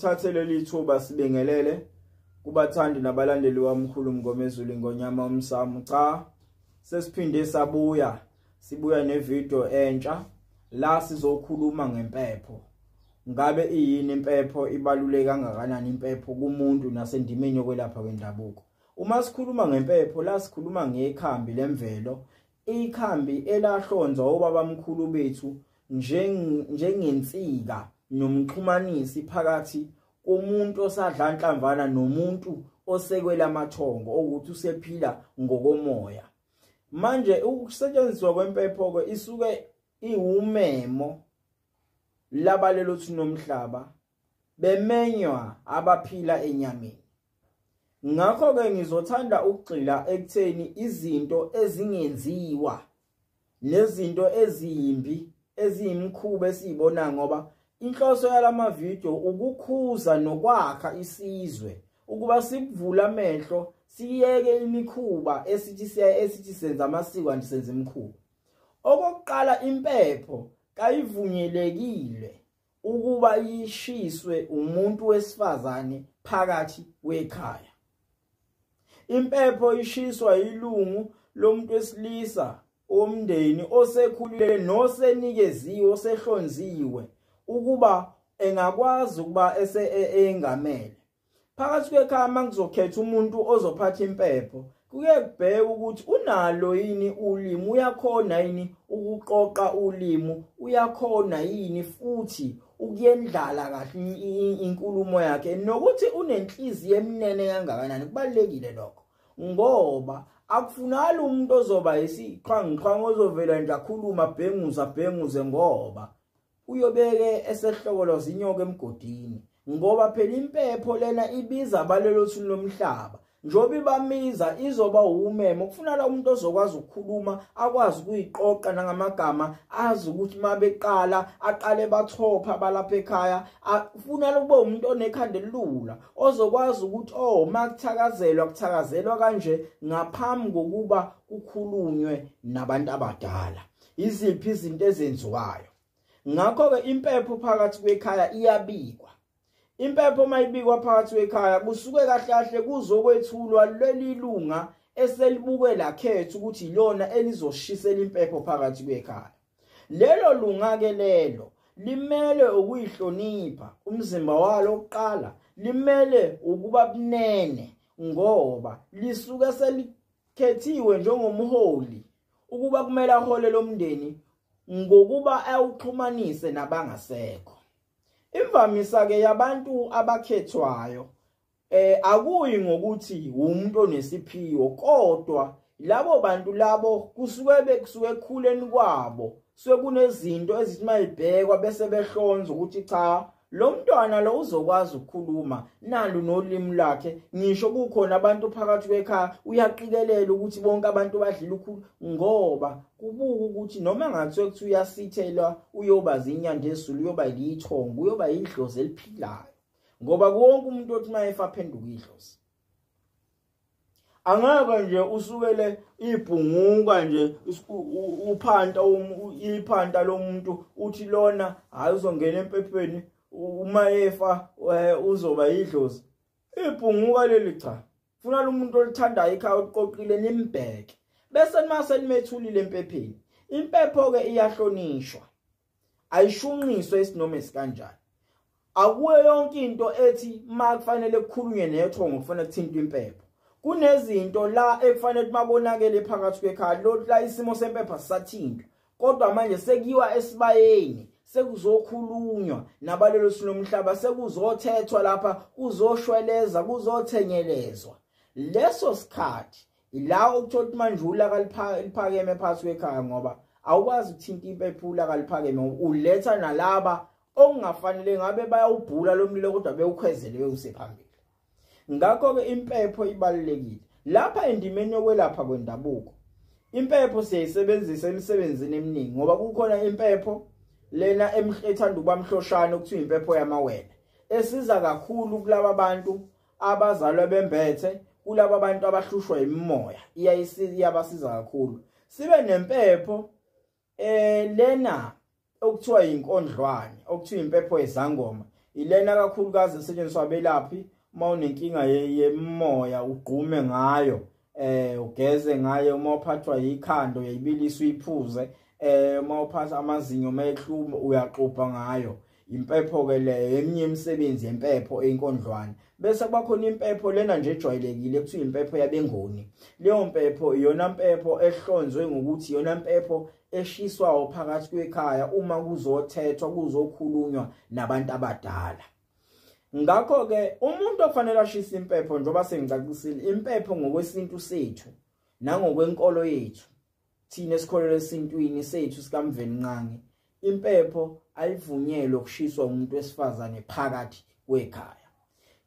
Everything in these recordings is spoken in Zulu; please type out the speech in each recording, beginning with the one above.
Sithathe leli thuba sibingelele kubathandi nabalandeli wamkhulu Mngomezulu Ingonyama uMsamo. Cha, sesiphinde sabuya, sibuya nevideo entsha la sizokhuluma ngempepho. Ngabe iyini impepho, ibaluleke kangakanani impepho kumuntu nasendimeni yokwelapha kwendabuko? Uma sikhuluma ngempepho la sikhuluma ngekhambi lemvelo, ikhambi elahlonzwa obabamkhulu bethu njengensika nomxhumanisi phakathi komuntu osadla nhlamvana nomuntu osekwela amathongo, ukuthi usephila ngokomoya. Manje ukusetshenziswa kwempepho ke isuke iwumemo labalelo nomhlaba, bemenywa abaphila enyameni. Ngakho ke ngizothanda ukugxila ekutheni izinto ezingenziwa nezinto ezimbi eziyimkhuba esiyibona, ngoba inhloso yalama video ukukhuza nokwakha isizwe ukuba sivule amehlo, siyeke imikhuba esithi senza amasiko kanti senza imikhuba. Okokuqala, impepho kayivunyelekile ukuba ishiswe umuntu wesifazane phakathi kwekhaya. Impepho ishiswa ilungu lomuntu wesilisa omndeni osekhulile nosenikeziwe, osehlonziwe ukuba engakwazi ukuba engamele phakathi kwekhaya. Mangizokhetha umuntu ozophatha impepho, kuye kubheke ukuthi unalo yini ulimi, uyakhona yini ukuqoqa ulimi, uyakhona yini futhi ukuyendlala kahle inkulumo yakhe, nokuthi unenhliziyo emnene kangakanani. Kubalulekile lokho, ngoba akufunali umuntu ozoba isiqhwangiqhwangi ozovela nje akhuluma bhenguza bhenguze, ngoba uyobeke esehlokoloza inyoka emgodini. Ngoba phela impepho lena ibiza abalelo thuni lomhlaba, njoba ibamiza izoba umemo. Kufunala umuntu ozokwazi ukukhuluma, akwazi ukuyiqoqa nangamagama, azi ukuthi mabeqala aqale bathopha balapha ekhaya. Kufunala kube umuntu onekhanda elilula ozokwazi ukuthi oh, makuthakazelwa kuthakazelwa kanje ngaphambi kokuba kukhulunywe nabantu abadala, iziphi izinto ezenziwayo. Ngakho-ke impepho phakathi kwekhaya iyabikwa. Impepho mayibikwa phakathi kwekhaya kusuke kahle kahle kuzokwethulwa leli lunga eselibuke lakhetha ukuthi ilona elizoshisela impepho phakathi kwekhaya. Lelo lunga ke lelo limele ukuyihlonipha umzimba walo oqala, limele ukuba bunene, ngoba lisuke selikhethiwe njengomholi ukuba kumele ahole lomndeni ngokuba awuxhumanise nabangasekho. Imvamisa ke yabantu abakhethwayo akuyi ngokuthi umuntu onesiphiwo, kodwa labo bantu labo kusuke bekusuke ekukhuleni kwabo sekunezinto ezithi mayibhekwa bese behlonza ukuthi cha, lo mntwana lo uzokwazi ukukhuluma nalo nolimi lakhe. Ngisho kukhona abantu phakathi kwekhaya uyaqikelela ukuthi bonke abantu badlile ukhulu, ngoba kubuka ukuthi noma ngathiwa kuthi uyasithelwa uyoba zinyanda ezulu, uyoba yithongo, uyoba idlozi eliphilayo, ngoba wonke umuntu othi mayefa aphenduka idlozi. Angeke nje usukele ibhunguka nje uphanta iphanta lomuntu uthi lona hayi uzongena empephweni uma efa uzoba idlozi. Ibhunguka leli cha, funa lo muntu olithandayo ikhaya uqoqile nimbheke, bese mase nimethulile empepheni. Impepho ke iyahlonishwa, ayishunqiswe isinoma esikanjani. Akuwe yonke into ethi makufanele kukhulunywe nethongo kufanele kuthintwe impepho. Kunezinto la ekufanele mabonakele phakathi kwekhaya, lo la isimo sempepho sisathintwa, kodwa manje sekuyiwa esibayeni, sekuzokhulunywa nabalelo sinomhlaba, sekuzothethwa lapha, kuzoshweleza, kuzothenyelezwa. Leso sikhathi ila ukuthola ukuthi manje ulaka liphakeme phakathi kwekhaya, ngoba awukwazi ukuthinta impepho ulaka liphakeme, uletha nalaba okungafanele ngabe bayawubhula lo mlilo kodwa bewukhwezele bewusephambili. Ngakho-ke impepho ibalulekile lapha endimeni yokwelapha kwendabuko. Impepho siyayisebenzisa emisebenzini eminingi, ngoba kukhona impepho lena ethanda ukuba mhloshana okuthiwa impepho yamawele, esiza kakhulu kulaba bantu abazalwa bembethe, kulaba bantu abahlushwa imimoya, iyabasiza kakhulu. Sibe nempepho lena okuthiwa inkondlwane, okuthiwa impepho yezangoma. Ilena kakhulukazi esetshenziswa abelaphi uma unenkinga yemoya, ugqume ngayo, ugeze ngayo. Uma uphathwa yikhanda uyayibilisa uyiphuze, uma uphatha amazinyo mehluma uyaxubha ngayo. Impepho ke leyo eminye imisebenzi yempepho einkondlwane. Bese kuba khona impepho lena nje ejwayelekile kuthiwa impepho yabengoni. Leyo mpepho iyona mpepho ehlonzwe ngokuthi iyona mpepho eshiswayo phakathi kwekhaya uma kuzothethwa kuzokhulunywa nabantu abadala. Ngakho ke umuntu ofanele ashise impepho, njengoba sengicacisile, impepho ngokwesintu sethu nangokwenkolo yethu thina esikholelwa esintwini sethu sikaMvelinqangi, impepho ayivunyelwe ukushiswa umuntu wesifazane phakathi kwekhaya.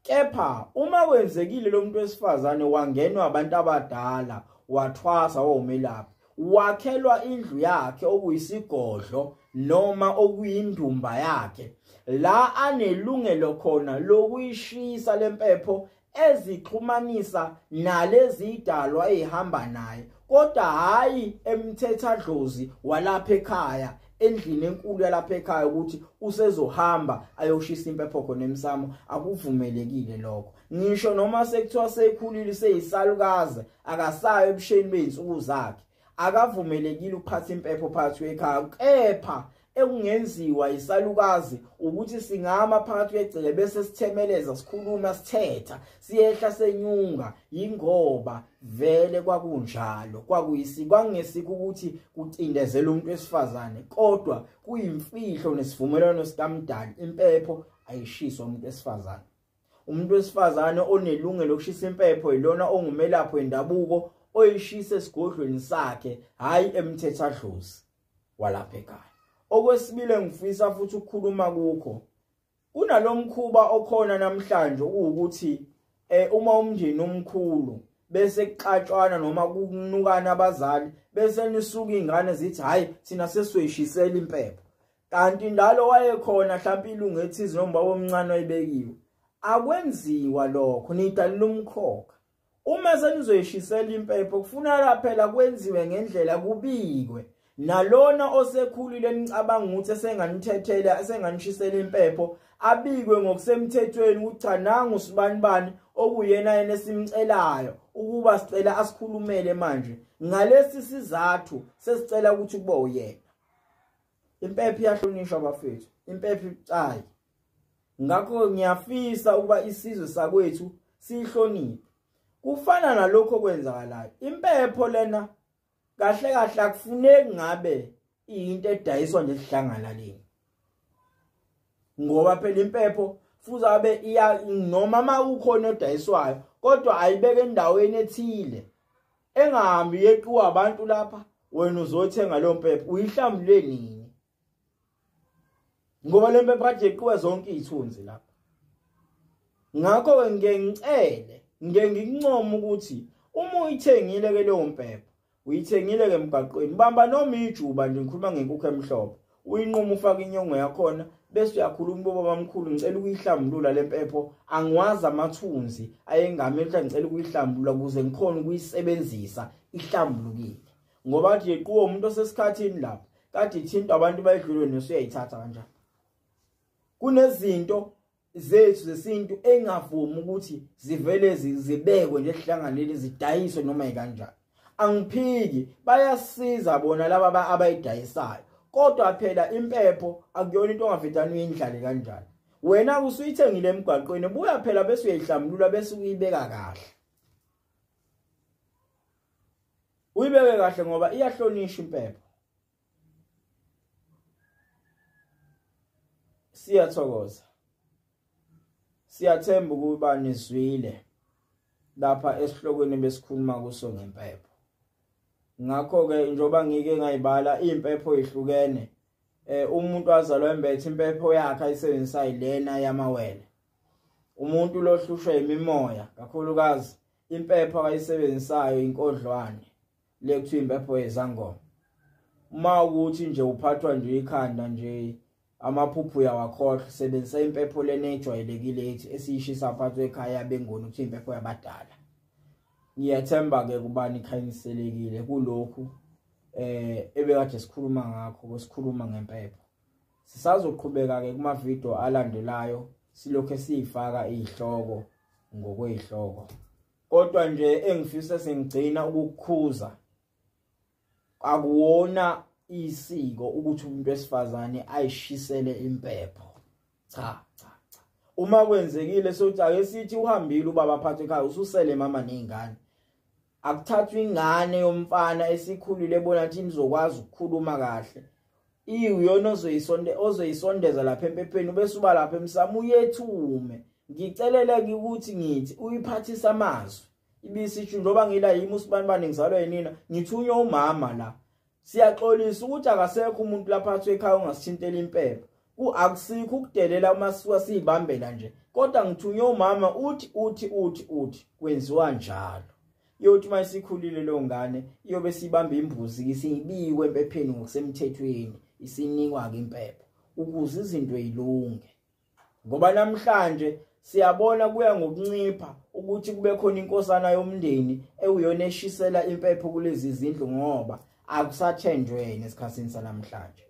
Kepha uma kwenzekile lo muntu wesifazane wangenwa abantu abadala, wathwasa womelaphi, wakhelwa indlu yakhe okuyisigodlo noma okuyindumba yakhe, la anelungelo khona lokuyishisa lempepho ezixhumanisa nalezi idalwa ezihamba naye, kodwa hayi emthethadlozi walapha ekhaya, endlini enkulu yalapha ekhaya, ukuthi usezohamba ayoshisa impepho khona emsamo. Akuvumelekile lokho. Ngisho noma sekuthiwa sekhulile seyisalukazi, akasayo ebusheni beyinsuku zakhe, akavumelekile ukuphatha impepho phakathi kwekhaya. Kepha ekungenziwa isalukazi ukuthi singama phakathi kwegceke bese sithemeleza, sikhuluma, sithetha, siyehla senyunga, yingoba vele kwakunjalo. Kwakungesikho ukuthi kucindezela umuntu wesifazane, kodwa kuyimfihlo nesivumelwano sikaMdali. Impepho ayishiswa umuntu wesifazane. Umuntu wesifazane onelungelo lokushisa impepho yilona ongumelaphi wendabuko oyishisa esigodlweni sakhe, hayi emthethadlozi walapha ekhaya. Okwesibili engifisa futhi ukukhuluma kukho, kunalomkhuba okhona namhlanje ukuthi uma umndeni omkhulu bese kuxatshwana noma kunukana abazali, bese nisuka ingane zithi hayi thina sesiyoyishisela impepho, kanti ndalo wayekhona mhlawumbe ilungu ethize noma ubaba omncane wayebekiwe. Akwenziwa lokho, nidalula umkhokha. Uma senizoyishisela impepho kufuneka phela kwenziwe ngendlela, kubikwe nalona osekhulile nicabanga ukuthi esenganithethela, esenganishisela impepho, abikwe ngokusemthethweni ukuthi cha nangu sibanibani okuyena yena esimcelayo ukuba sicela asikhulumele manje ngalesi sizathu sesicela ukuthi kube uyena. Impepho iyahlonishwa bafethu, impepho ibucayi. Ngakho ngiyafisa ukuba isizwe sakwethu sihloniphe. Kufana nalokho okwenzakalayo, impepho lena kahle kahle akufuneki ngabe into edayiswa nje esihlangalaleni, ngoba phela impepho futhi abe iya noma makukhona odayiswayo, kodwa ayibeke endaweni ethile engahambi yeqiwa abantu lapha. Wena uzothenga leyo mpepho uyihlambule nini? Ngoba le mpepho kade yeqiwe zonke izithunzi lapha. Ngakho-ke ngike ngicele, ngike ngikuncome ukuthi uma uyithengile ke leyo mpepho, uyithengile ke emgaqweni, bamba noma ijuba nje, ngikhuluma ngenkukhu emhlophe, uyinquma ufake inyongo yakhona, bese uyakhuluma ubaba omkhulu, ngicela ukuyihlambulula le mpepho, angiwazi amathunzi ayengamehla, ngicela ukuyihlambulula ukuze ngikhone ukuyisebenzisa ihlambulukile. Ngoba kade yeqiwe umuntu osesikhathini lapha, kade ithinta abantu bayidlule nosuyayithatha kanjani. Kunezinto zethu zesintu engavumi ukuthi zivele zibekwe nje ehlanganeni zidayiswe noma ikanjani. Angiphiki, bayasiza bona laba abayidayisayo, kodwa phela impepho akuyona into ongavedani uyindlale kanjani. Wena usuyithengile emgwaqweni, buya phela bese uyayihlambulula bese uyibeka kahle, uyibeke kahle ngoba iyahlonishwa impepho. Siyathokoza, siyathemba ukuba nizwile lapha esihlokweni besikhuluma kuso ngempepho. Ngakho-ke njengoba ngike ngayibala impepho ehlukene, umuntu azalwa embethe impepho yakhe ayisebenzisayo lena yamawele. Umuntu lohlushwa imimoya kakhulukazi impepho akayisebenzisayo inkodlwane le kuthiwa impepho yezangoma. Uma ukuthi nje uphathwa nje ikhanda nje amaphuphu uyawakhohlwa, sebenzisa impepho lena ejwayelekile ethi esiyishisa phakathi ekhaya bengoni ukuthi impepho yabadala. Ngiyathemba ke kuba nikhanyiselekile kulokhu ebekade sikhuluma ngakho, sikhuluma ngempepho. Sisazoqhubeka ke kuma video alandelayo. Silokho sifaka izihloko ngokwezihloko. Kodwa nje engifisa sengigcina ukukhuza, akuwona isiko ukuthi umuntu wesifazane ayishisele impepho. Cha cha cha. Uma kwenzekile sokuthi ake sithi uhambile ubaba phathe ekhaya, ususele mama nezingane, akuthathwa ingane yomfana esikhulile ebona ukuthi nizokwazi ukukhuluma kahle, iyona ozoyisondeza lapha empepheni, bese uba lapha emsamo uyethume. Ngicelele ukuthi ngithi uyiphathisa amazwi ibisisho njengoba ngila yimi usibanibani ngizalwa yinina, ngithunywa umama la. Siyaxolisa ukuthi akasekho umuntu lapha athi ekhaya ongasithintela impepho. Akusikho ukudelela uma sisuka siyibambela nje, kodwa ngithunywa umama uthi uthi uthi uthi kwenziwa njalo. Iyothi uma isikhulile leyo ngane iyobe sibamba imbuzi isiyibikwe empepheni ngokusemthethweni, isinikwa ke impepho ukuze izinto zilunge. Ngoba namhlanje siyabona kuya ngokuncipha ukuthi kube khona inkosana yomndeni ewuyona eshisela impepho kulezi zindlu, ngoba akusathenjweni esikhatsini sanamhlanje.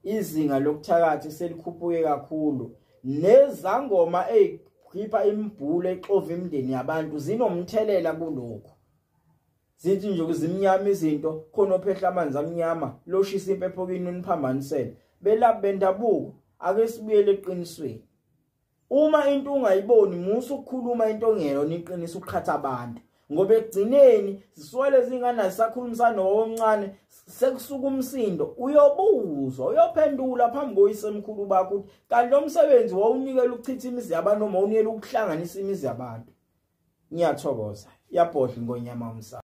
Izinga lokuthakatha selikhuphuke kakhulu, nezangoma ezikhipha imbhulo exova imindeni yabantu zinomthelela kulokhu. Zithi nje kuzimnyama izinto, khona ophehla amanzi amnyama loshisa impepho kini uniphambanisele. Belaphi bendabuko, ake sibuyele eqinisweni. Uma into ungayiboni musa ukukhuluma into ongeyona iqiniso, uqhatha abantu, ngoba ekugcineni ziswele zingane azisakhulumisana nowomncane, sekusuka umsindo, uyobuzwa uyophendula phambi koyisemkhulu bakho ukuthi kanti lo msebenzi wawunikela ukuchitha imizi yabantu noma wawunikela ukuhlanganisa imizi yabantu. Ngiyathokoza, iyabhodla ingonyama umsamo.